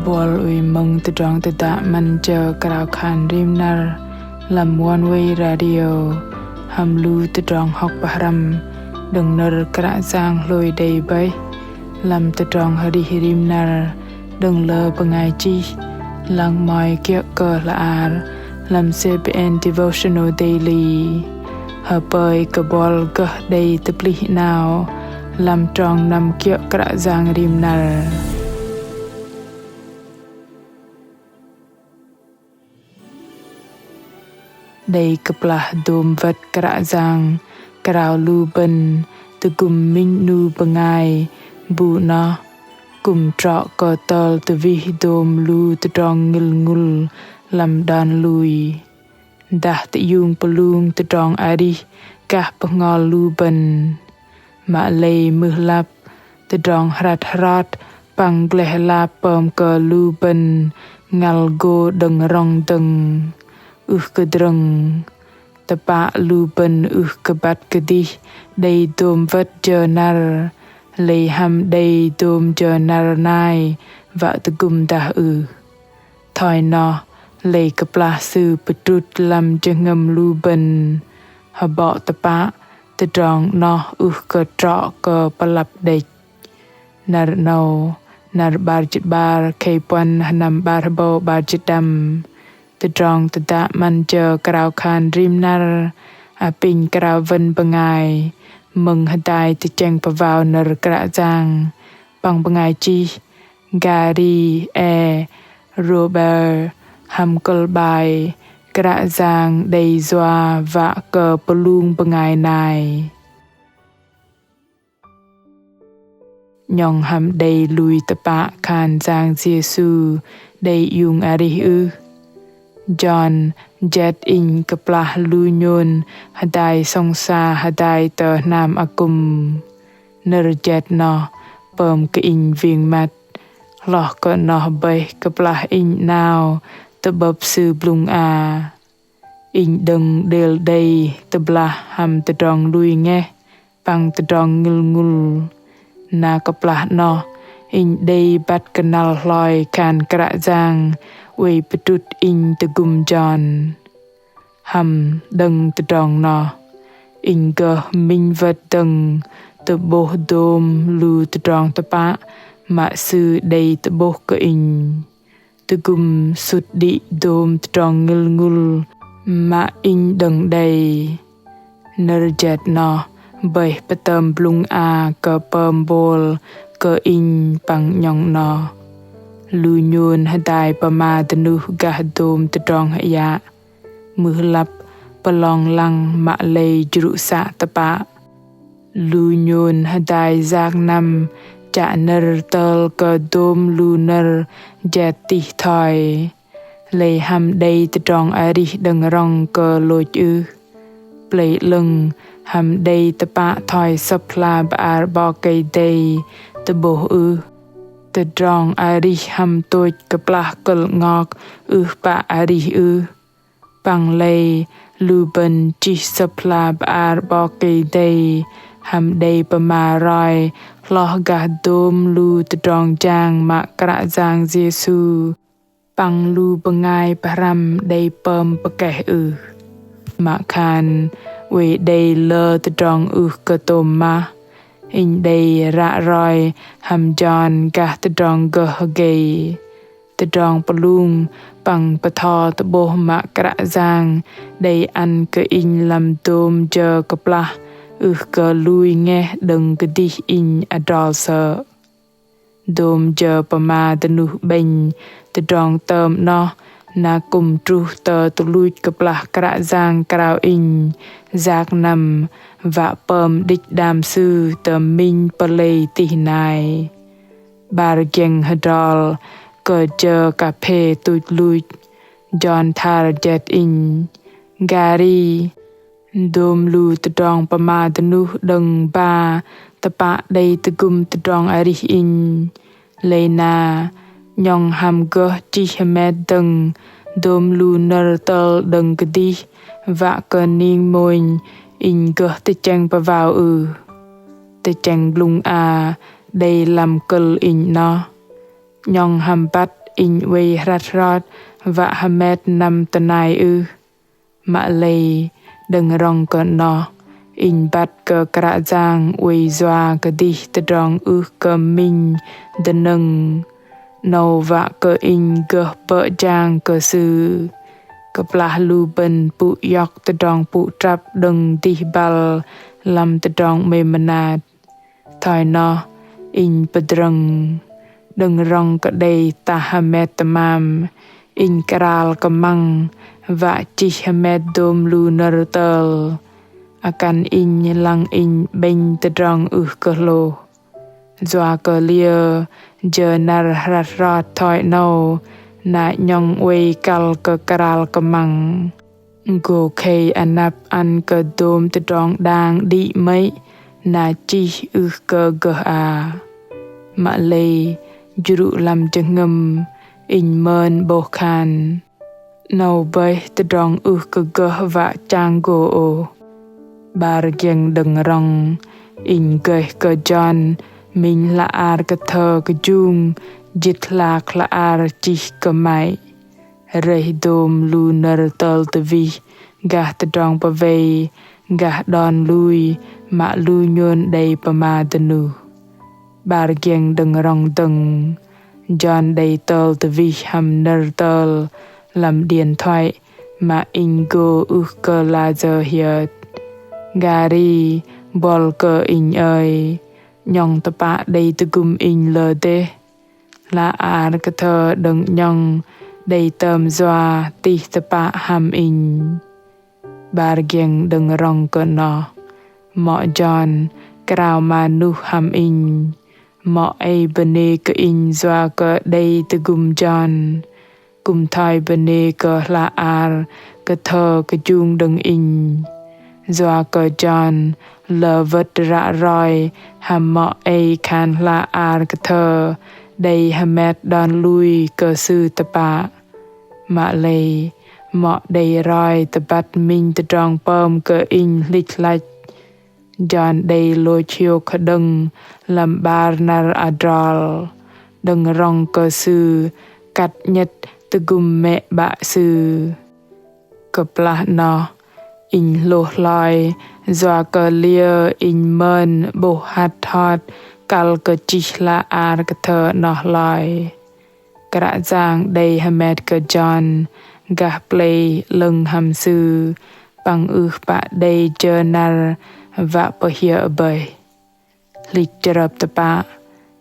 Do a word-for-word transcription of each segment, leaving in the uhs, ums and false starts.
Buăl ui mơ̆ng tơdrong tơdă 'Măn jơ krao khan rim năr lăm One Way Radio hăm lu tơdrong hŏk pơhrăm đơ̆ng nơ̆r Kră Yang hlôi đei bơih lăm tơdrong arih rim năr đơ̆ng lơ bơngai chih, lăng mơ̆i kiơ̆ kơ hla bơar lăm C B N Devotional Daily. Hơpơi kơ buăl gơh đei tơplih 'nao lăm trong năm kiơ̆ Kră Yang rim năr. Đei kơplah dôm wơ̆t Kră Yang krao lu bơ̆n tơgŭm minh 'nu bơngai bu 'noh kư̆m trŏ kơ tơl tơwih dôm lu tơdrong ngĭl ngŭl lăm đon lui. Dah tơiung pơlung tơdrong arih gah bơhngol lu bơ̆n. Mă lei mưh lăp tơdrong hrăt hrot păng gleh lap pơm kơ lu bơ̆n ngăl gô đơ̆ng rŏng dơ̆ng ưh kơ drơ̆ng. Tơpă lu bơ̆n ưh kơ băt kơdih đei dôm wơ̆t jơ năr, lei hăm đei dôm jơ năr nai wă tơgŭm dah ưh. Thoi noh lei kơplah sư pơdrŭt lăm jơhngơ̆m lu bơ̆n, hơbŏ tơpă tơdrong 'noh ưh kơ trŏ kơ pơlăp đĕch. Năr 'nâu, năr 'bar jĭt 'bar, khei puăn, sơnăm 'bar hơbâu 'bar jĭt đăm. Tơdrong tơdă 'Măn jơ krao khan rim năr apinh krao wơ̆n bơngai mơ̆ng hơdai tơchĕng pơwao nơ̆r Kră Yang păng bơngai chih Gary E. Robert hăm kơ̆l bai Kră Yang đei yua wă kơ pơlung bơngai nai. 'Nhŏng hăm đei lui tơpă khan Yang Yêsu đei iung arih ưh? John jet inh kơplah lu nhôn hơdai sŏng sa hơdai tơ hnam akŭm. Nơ̆r jet noh pơm kơ inh wing măt. Hloh kơ noh bơih kơplah inh 'nao tơ'bơ̆p sư blŭng a. Inh đơ̆ng đêl đei tơblah hăm tơdrong lui ngeh păng tơdrong ngĭl ngŭl. Na kơplah noh inh đei băt kơnăl hloi khan Kră Yang oei pơdrŭt inh tơgŭm John. Hăm đơ̆ng tơdrong noh inh gơh minh wơ̆t dơ̆ng tơ'bôh dôm lu tơdrong tơpă mă sư đei tơ'bôh kơ inh. Tơgŭm sŭt đĭ dôm tơdrong ngĭl ngŭl mă inh đơ̆ng đei. Nơ̆r jet noh bơih pơtơm blŭng a kơ pơm bôl kơ inh păng 'nhŏng noh. Lu nhôn hơdai pơma dơnuh gah dôm tơdrong hơyă. Mưh lăp pơlong lăng mă lei jrŭ să tơpă. Lu nhôn hơdai yak năm chă nơ̆r tơl kơ dôm lu nơ̆r jet tih thoi. Lei hăm đei tơdrong arih đơ̆ng rŏng kơ lôch ưh? Plei 'lơ̆ng hăm đei tơpă thoi Sơ̆p hla bơar 'Bok Kei-Dei tơ'bôh ưh? Tơdrong arih hăm tôch kơplah kơ̆l 'ngok ưh pă arih ưh? Păng lei lu bơ̆n chih Sơ̆p hla bơar 'Bok Kei-Dei hăm đei pơma roi hloh gah dôm lu tơdrong jang mă Kră Yang Yêsu păng lu bơngai pơhrăm đei pơm pơkeh ưh? Mă khan oei đei lơ tơdrong ưh kơ tôm mah, inh đei ră roi hăm John gah tơdrong gơh hơgei. Tơdrong pơlung păng pơtho tơ'bôh mă Kră Yang đei ăn kơ inh lăm dôm jơ kơplah ưh kơ lui ngeh đơ̆ng kơdih inh adrol sơ̆. Dôm jơ pơma dơnuh 'bĕnh tơdrong tơm 'noh na kư̆m truh tơ tuch luch kơplah Kră Yang krao inh yak năm wă pơm đĭch đam Sư tơ minh pơlei tih nai. 'Bar giĕng hơdrol kơ jơ ka phê tuch luch, John thar jet inh: Gary, dôm lu tơdrong pơma dơnuh đơ̆ng ba tơpă đei tơgŭm tơdrong arih inh. Lei na 'nhŏng hăm gơh chih hơmet dơ̆ng dôm lu nơ̆r tơl đơ̆ng kơdih wă kơ ning mônh inh gơh tơchĕng pơwao ưh? Tơchĕng blŭng a đei lăm kơ̆l inh 'noh. 'Nhŏng hăm băt inh oei hrăt hrot wă hơmet năm tơnai ưh. Mă lei đơ̆ng rŏng kơ noh, inh băt kơ Kră Yang oei yua kơdih tơdrong ưh kơ minh dơnơ̆ng 'nâu wă kơ inh gơh bơ̆ jang kơ Sư. Kơplah lu bơ̆n pŭ iŏk tơdrong pŭ trăp đơ̆ng dih băl lăm tơdrong 'mêm mơnat. Thoi noh, inh pơdrơ̆ng, đơ̆ng rŏng kơ đei tah hơmet tơmam, inh krao kơmăng wă chih hơmet dôm lu nơ̆r tơl. Akăn inh lăng inh 'bĕnh tơdrong ưh kơ hlôh. Yua kơ liơ jơ năr hrăt hrot thoi 'nâu, na 'nhŏng oei kăl kơ krao kơmăng. Gô khei anăp ăn kơ dôm tơdrong đang đĭ mơ̆i, na chih ưh kơ gơh a. Mă lei jrŭ lăm jơhngơ̆m, inh mơn 'bôh khan. 'Nâu bơih tơdrong ưh kơ gơh wă chang gô ôh. 'Bar giĕng đơ̆ng rŏng, inh gơh kơ Jon minh hla ar kơthơ kơjung, jĭt hla hla ar chih kơmăy. Rơih dôm lu nơ̆r tơl tơwih, gah tơdrong pơwei, gah đon lui, mă lu nhôn đei pơma dơnuh. 'Bar giĕng đơ̆ng rŏng dơ̆ng, Jon đei tơl tơwih hăm nơ̆r tơl lăm điện thoại, mă inh gô ưh kơ lơ jơ hiơt. Gari, bol kơ inh ơi, 'nhŏng tơpă đei tơgŭm inh lơ dêh. Hla ar kơthơ đơ̆ng 'nhŏng đei tơm yua tih tơpă hăm inh. 'Bar giĕng đơ̆ng rŏng kơ noh, mŏ Jon krao manuh hăm inh. Mŏ ei bơnê kơ inh yua kơ đei tơgŭm Jon. Kư̆m thoi bơnê kơ hla ar kơthơ kơjung đơ̆ng inh. Yua kơ Jon lơ wơ̆t ră roi hăm mŏ ei khan hla ar kơthơ đei hơmet đon lui kơ sư tơpă. Mă lei mŏ đei roi tơbăt minh tơdrong pơm kơ inh hlĭch hlăch. Jon đei lôch hiôk hơđơ̆ng lăm 'bar năr adrol, đơ̆ng rŏng kơ sư kăt 'nhĕt tơgŭm mĕ 'bă sư. Kơplah noh, inh hlôh hloi, yua kơ liơ inh mơn 'bôh hăt hot kăl kơ chih hla ar kơthơ noh hloi. Kră Yang đei hơmet kơ Jon gah plei 'lơ̆ng hăm Sư, păng ưh pă đei jơ năr wă pơhiơ̆ bơih. Hlĭch chrơp tơpă,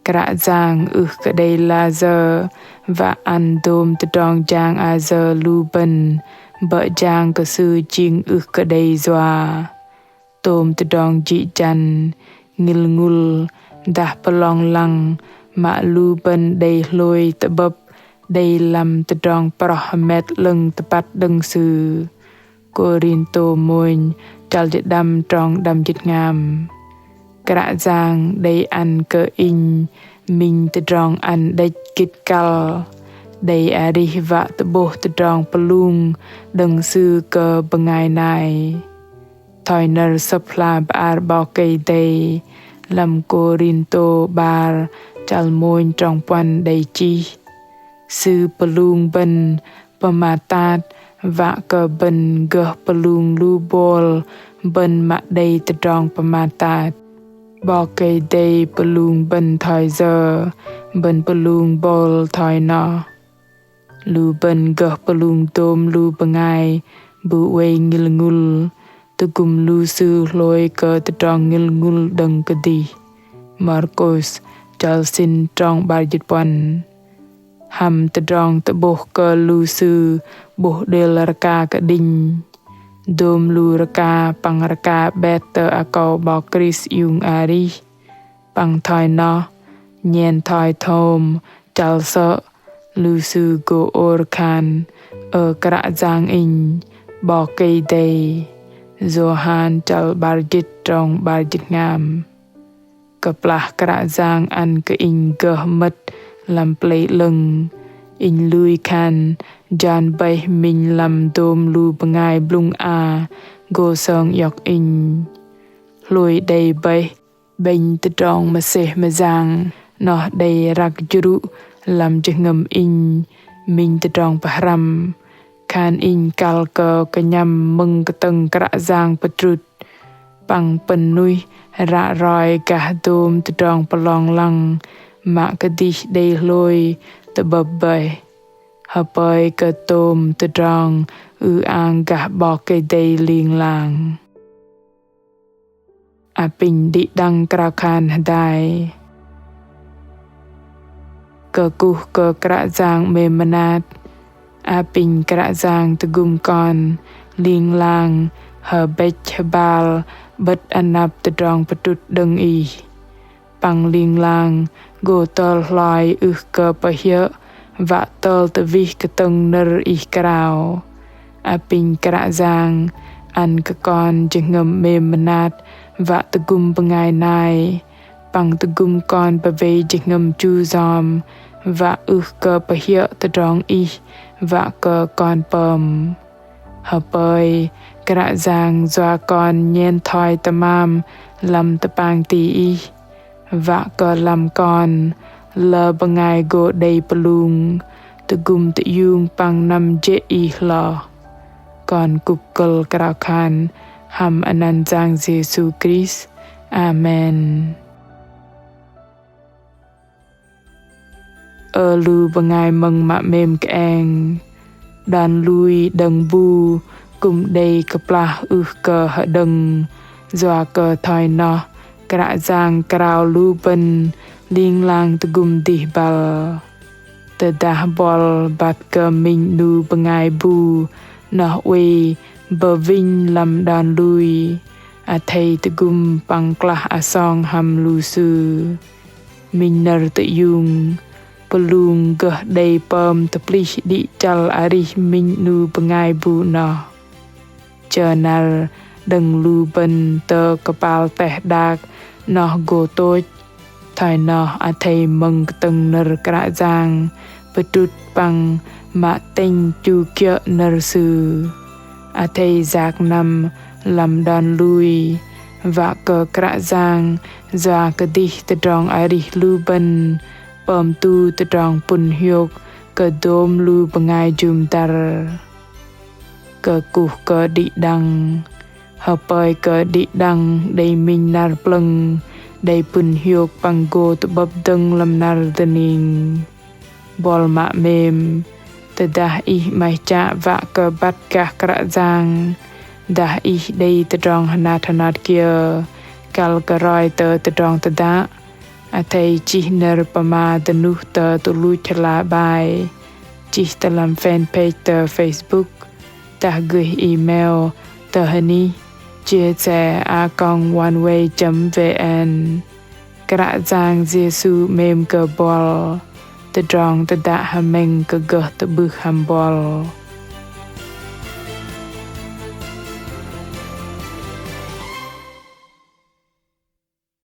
Kră Yang ưh kơ đei lơ jơ wă ăn dôm tơdrong jang ayơ lu bơ̆n bơ̆ jang kơ Sư jing ưh kơ đei yua. Tôm tơdrong jĭ jăn, ngĭl ngŭl, dah pơlong lăng, mă lu bơ̆n đei hlôi tơ'bơ̆p, đei lăm tơdrong proh hơmet 'lơ̆ng tơpăt đơ̆ng Sư. Kôrintô mônh, chăl jĭt đăm, trong đăm jĭt hngam. Kră Yang đei ăn kơ inh minh tơdrong ăn đĕch gĭt kăl, đei arih wă tơ'bôh tơdrong pơlung đơ̆ng Sư kơ bơngai nai. Thoi nơ̆r Sơ̆p hla bơar 'Bok Kei-Dei lăm Kôrintô 'bar, chăl mônh, trong puăn đei chih: Sư pơlung bơ̆n pơmat tat, wă kơ bơ̆n gơh pơlung lu bôl bơ̆n mă đei tơdrong pơmat tat. 'Bok Kei-Dei pơlung bơ̆n thoi yơ, bơ̆n pơlung bôl thoi noh. Lu bơ̆n gơh pơlung dôm lu bơngai bu oei ngĭl ngŭl, tơgŭm lu sư hlôi kơ tơdrong ngĭl ngŭl đơ̆ng kơdih. Markôs, chăl sĭn, trong 'bar jĭt puăn. Hăm tơdrong tơ'bôh kơ lu sư 'bôh đêl rơka kơđinh. Dôm lu rơka păng rơka 'bet tơ akâu 'Bok Krist iung arih. Păng thoi noh, nhen thoi thôm, chăl sơ̆, lu sư gô ôr khan: Ơ Kră Yang inh, 'Bok Kei-Dei. Yôhan chăl 'bar jĭt, trong 'bar jĭt hngam. Kơplah Kră Yang ăn kơ inh gơh mơ̆t lăm plei 'lơ̆ng, inh lui khan Jon bơih minh lăm dôm lu bơngai blŭng a gô sơng iŏk inh. Hlôi đei bơih 'bĕnh tơdrong mơsêh mơyang, noh đei răk jrŭ Lăm jơhngơ̆m inh, minh tơdrong pơhrăm, khan inh kăl kơ kơnhăm mơ̆ng kơtơ̆ng Kră Yang pơdrŭt, păng pơ̆n nuih ră roi gah dôm tơdrong pơlong lăng, mă kơdih đei hlôi tơ'bơ̆p bơih. Hơpơi kơ tôm tơdrong ư-ang gah 'Bok Kei-Dei ling lang. Apinh đĭ đăng krao khan hơdai. Kơkuh kơ Kră Yang 'mêm mơnat. Apinh Kră Yang tơgŭm kon ling lang hơbĕch hơbal 'bơ̆t anăp tơdrong pơdrŭt đơ̆ng Ih. Păng ling lang gô tơl hloi ưh kơ pơhiơ̆ wă tơl tơwih kơtơ̆ng nơ̆r Ih krao. Apinh Kră Yang ăn kơ kon jơhngơ̆m 'mêm mơnat wă tơgŭm bơngai nai, păng tơgŭm kon pơwei jơhngơ̆m chu yom wă ưh kơ pơhiơ̆ tơdrong Ih wă kơ kon pơm. Hơpơi Kră Yang yua kon nhen thoi tơmam lăm tơpang ti Ih, wă kơ lăm kon lơ bơngai gô đei pơlung, tơgŭm tơiung păng năm jê̆ Ih hloh. Kon kŭp kơ̆l krao khan hăm anăn Yang Yêsu Krist. Amen. Ơ lu bơngai mơ̆ng mă 'mêm kơeng. Đon lui đơ̆ng bu kư̆m đei kơplah ưh kơ hơđơ̆ng, yua kơ thoi noh Kră Yang krao lu bơ̆n ling lang tơgŭm dih băl. Tơdah buăl băt kơ minh 'nu bơngai bu noh oei bơwinh lăm đon lui, athei tơgŭm păng klah asong hăm lu sư. Minh nơ̆r tơiung pơlung gơh đei pơm tơplih đĭ chăl arih minh 'nu bơngai bu noh. Jơ năr đơ̆ng lu bơ̆n tơ kơpal teh đak noh gô tôch, thoi noh athei mơ̆ng kơtơ̆ng nơ̆r Kră Yang pơdrŭt păng mă tĕnh chu kiơ̆ nơ̆r Sư. Athei yak năm lăm đon lui, wă kơ Kră Yang yua kơdih tơdrong arih lu bơ̆n pơm tu tơdrong pŭn hiôk kơ dôm lu bơngai jŭm dăr. Kơkuh kơ đĭ đăng. Hơpơi kơ đĭ đăng đei minh năr plơ̆ng, đei pŭn hiôk păng gô tơ'bơ̆p dơ̆ng lăm năr dơning. Buăl mă 'mêm, tơdah ih 'maih chă wă kơ băt gah Kră Yang, dah ih đei tơdrong hơnat hơnat kiơ kăl kơ roi tơ tơdrong tơdă, athei chih nơ̆r pơma dơnuh tơ tuch luch hla bơar, chih tơ lăm fanpage tơ Facebook, dah gơih email tơ hơnih chia sẻ a còng oneway chấm vn. Kră Yang Yêsu 'mêm kơ buăl. Tơdrong tơdă hơmĕng kơ gơh tơ'bưh hăm buăl.